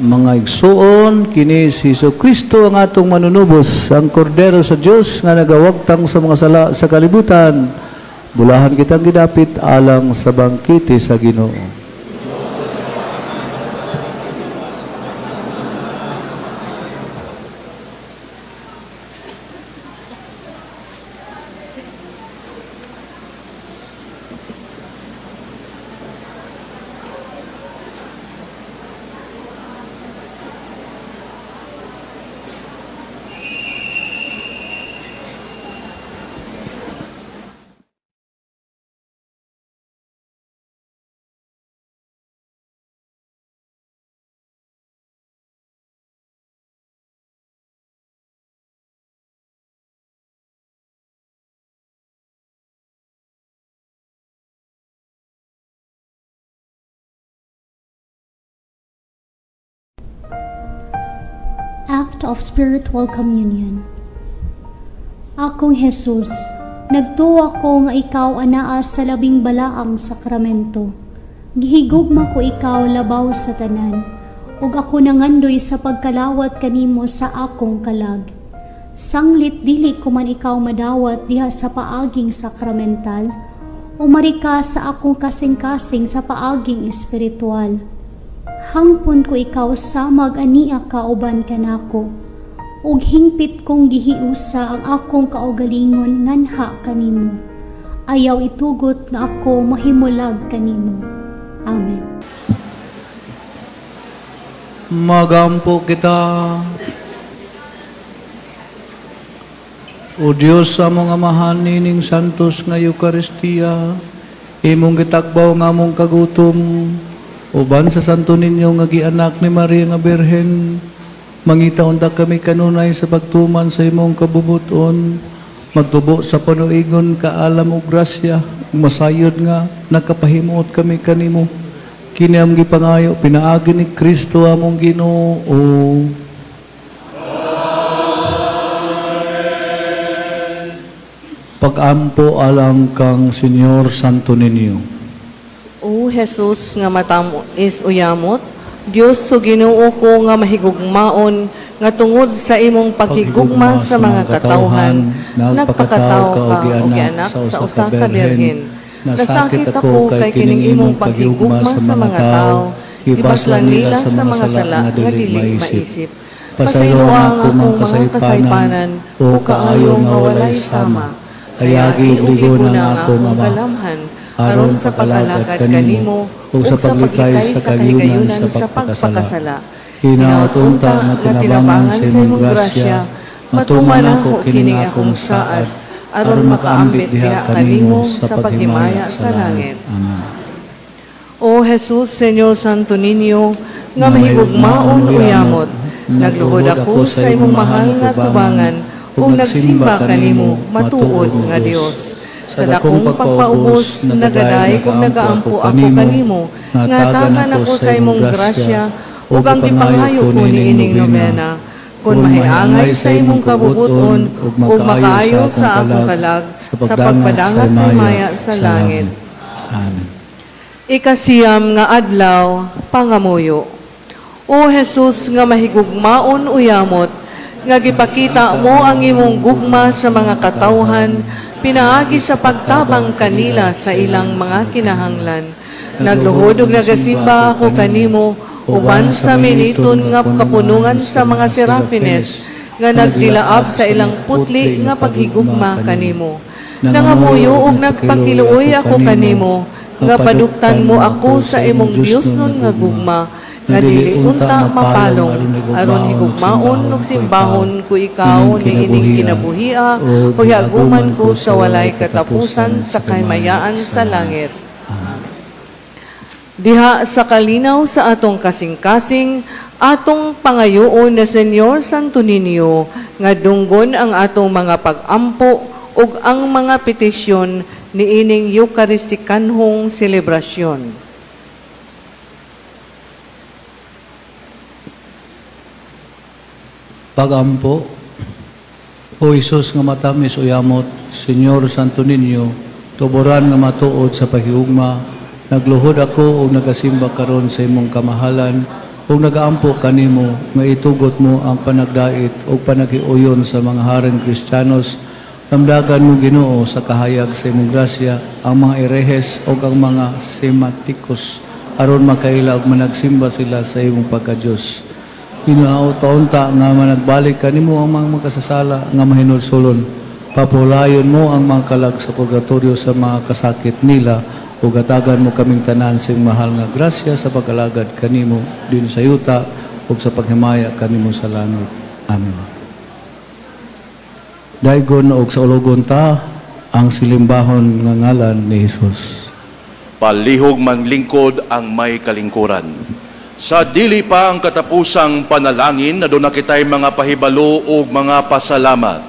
Mga igsuon, kini si Hesus Kristo ang atong manunubos, ang kordero sa Dios nga nagawagtang sa mga sala sa kalibutan. Bulahan kitang gidapit alang sa bangkete sa Ginoo. Act of Spiritual Communion. Akong Jesus, nagtuo ko nga ikaw anaa sa labing balaang sakramento. Gihigugma ko ikaw labaw sa tanan, ug ako nangandoy sa pagkalawat kanimo sa akong kalag. Sanglit dili ko man ikaw madawat diha sa paaging sakramental, umari ka sa akong kasing-kasing sa paaging espiritual. Hangpon ko ikaw samag ania ka uban kanako, ug hingpit kong gihiusa ang akong kaugalingon nganha kanimo. Ayaw itugot nga ako mahimulag kanimo. Amen. Magampo kita. O Diyos sa among Amahan nining santos nga Eukaristiya, imong gitagbaw nga among kagutom, uban sa santo ninyo nga gianak ni Maria nga Birhen, mangita unta kami kanunay sa pagtuman sa imong kabubuton, magtubo sa panuigon kaalam ug grasya, ug masayod nga nakapahimuot kami kanimo. Kini among gipangayo pinaagi ni Kristo among Ginoo. Pag-ampo alang kang Senyor Santo Niño. O Jesus nga matam-is uyamot, Dios so Ginoo ko nga mahigugmaon, nga tungod sa imong paghigugma sa mga katawhan, nagpakatawo ka og gianak sa usa ka birhen. Nasakit ako kay kining imong paghigugma sa mga tawo, gibaslan nila sa mga sala nga dili maisip. Pasayloa ang akong mga kasaypanan o kaayo nga walay sama. Hayagi ug ligon ang akong Ama, kalamhan, aron sa pagkalagad kanimo ug sa paglikay sa kahigayunan sa pagpakasala. Hinaot unta nga tinabangan sa imong grasya, matuman ako kining akong saad, aron makaambit diha kanimo sa paghimaya sa langit. Amen. O Jesus, Señor Santo Niño, nga mahigugmaon uyamot, nagluhod ako sa imong mahal nga tubangan, ug nagsimba kanimo matuod nga Dios. Sa dakong pagpaubos, nagaday kung nagaampo ako kanimo, nga tagan ako sa imong grasya, ug ang gipangayo ko niining nobena, kun mahiangay sa imong kabubuton, ug makaayo sa akong kalag, sa pagpadangat sa himaya sa langit. Amen. Ikasiyam nga adlaw, pangamuyo. O Jesus nga mahigugmaon uyamot, nga gipakita mo ang imong gugma sa mga katawhan, pinaagi sa pagtabang kanila sa ilang mga kinahanglan. Nagluhod ug nagasimba ako kanimo, uban sa miniton nga kapunungan sa mga serafines, nga nagdilaab sa ilang putli nga paghigugma kanimo. Nangamuyo ug nagpakiluoy ako kanimo, nga paduktan mo ako sa imong Dios nun nga gugma, nga dili unta mapalong, aron higugmaon ug simbahon ko ikaw niining kinabuhia, ug hiaguman ko sa walay katapusan sa kahimayaan sa langit. Diha sa kalinaw sa atong kasing-kasing, atong pangayoon na Senyor Santo Niño, nga dunggon ang atong mga pag-ampo ug ang mga petisyon niining Eukaristikanhong selebrasyon. Pag-ampo, O Hesus nga matamis uyamot, Senyor Santo Niño, tuboran nga matuod sa paghigugma, nagluhod ako ug nagasimba karon sa imong kamahalan, ug nagaampo kanimo nga itugot mo ang panagdait ug panaghiuyon sa mga haring Kristiyanos. Lamdagan mo Ginoo sa kahayag sa imong grasya ang mga erehes ug ang mga sematikos, aron makaila ug managsimba sila sa imong pagka-Dios. Ginoo, paunta nga managbalik kanimo ang mga makasasala nga mahinulsulon. Papulayon mo ang mga kalag sa purgatorio sa mga kasakit nila, ug hatagan mo kaming tanan sa imong mahal nga grasya sa pag-alagad kanimo din sa yuta ug sa paghimaya kanimo sa langit. Amen. Daygon og sa ulogon ta ang silimbahon nga ngalan ni Hesus. Palihog manglingkod ang may kalingkuran. Sa dili pa ang katapusang panalangin, na doon na kita'y mga pahibalo ug mga pasalamat.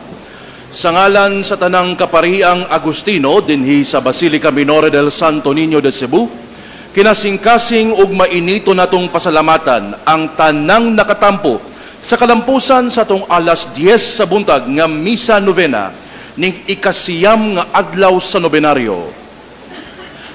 Sa ngalan sa tanang kapariang Agustino, dinhi sa Basilica Minore del Santo Niño de Cebu, kinasingkasing ug mainito natong pasalamatan ang tanang nakatampo Sa kalampusan sa atong alas 10 sa buntag nga misa novena ning 9 nga adlaw sa nobenaryo.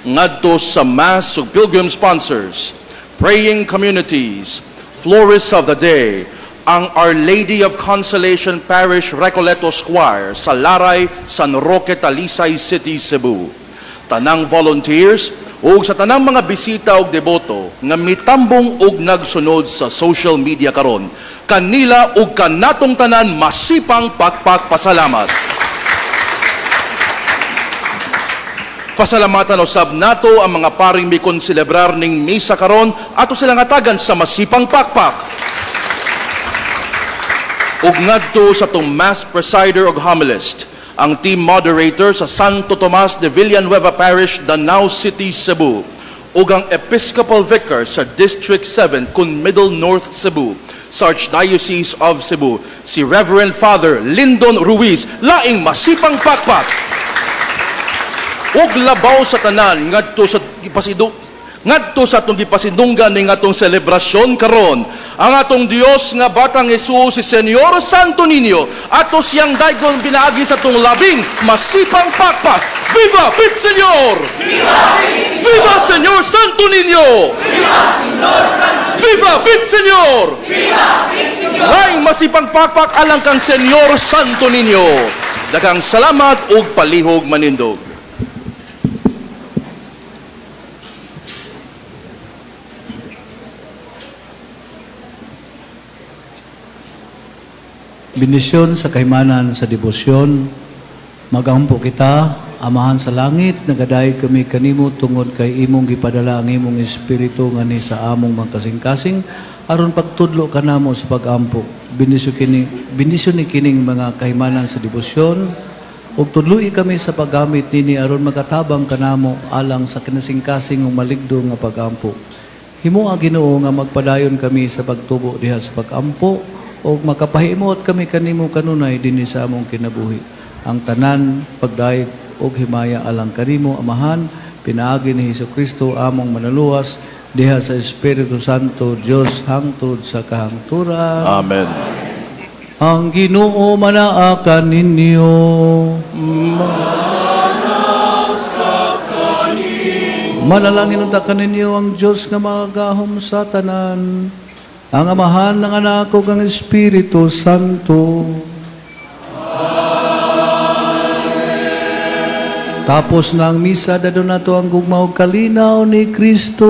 Ngadto sa Mass ug Pilgrim sponsors, praying communities, Florists of the Day, ang Our Lady of Consolation Parish Recoletos Choir sa Laray, San Roque, Talisay City, Cebu. Tanang volunteers ug sa tanang mga bisita ug deboto nga mitambong ug nagsunod sa social media karon, kanila ug kanatong tanan, masipang pakpak pasalamat. Pasalamatan usab nato ang mga paring mikonselebrar ning misa karon, ato silang hatagan sa masipang pakpak. Ug ngadto sa atong mass presider ug homilist, ang team moderator sa Santo Tomas de Villanueva Parish, Danao City, Cebu, ug ang Episcopal Vicar sa District 7 kun Middle North Cebu sa Archdiocese of Cebu, si Reverend Father Lyndon Ruiz, laing masipang pakpak. Ug labaw sa tanan, ngadto sa atong gipasidunggan ning atong selebrasyon karon, ang atong Dios nga Batang Hesus, si Señor Santo Niño, ato siyang daygon pinaagi sa atong labing masipang pakpak. Viva Pit Señor! Viva! Viva Señor Santo Niño! Viva Señor Santo! Viva Pit Señor! Viva Pit Señor! Laing masipang pakpak alang kang Señor Santo Niño. Daghang salamat ug palihog manindog. Bendisyon sa kahimanan sa debosyon. Magampo kita, Amahan sa langit, nagadayeg kami kanimo tungod kay imong gipadala ang imong espiritu ngani sa among mga kasing-kasing aron pagtudlo kanamo sa pagampo. Bendisyon ni kining mga kahimanan sa debosyon ug tudloi kami sa paggamit nini aron makatabang kanamo alang sa kinasingkasing ug maligdo nga pagampo. Himoa, Ginoo, nga magpadayon kami sa pagtubo diha sa pagampo ug makapahimot kami kanimo kanunay dinhi sa among kinabuhi. Ang tanan pagdayeg og himaya alang kanimo, Amahan, pinaagi ni Hesukristo among manaluwas, diha sa Espiritu Santo, Dios hangtod sa kahangturan. Amen. Ang Ginoo manaa kaninyo. Manalangin unta kaninyo ang Dios nga makagagahom sa tanan, ang Amahan, ang Anak ug ang Espiritu Santo. Tapos na ang misa, dadon nato ang gugma ug kalinaw ni Kristo.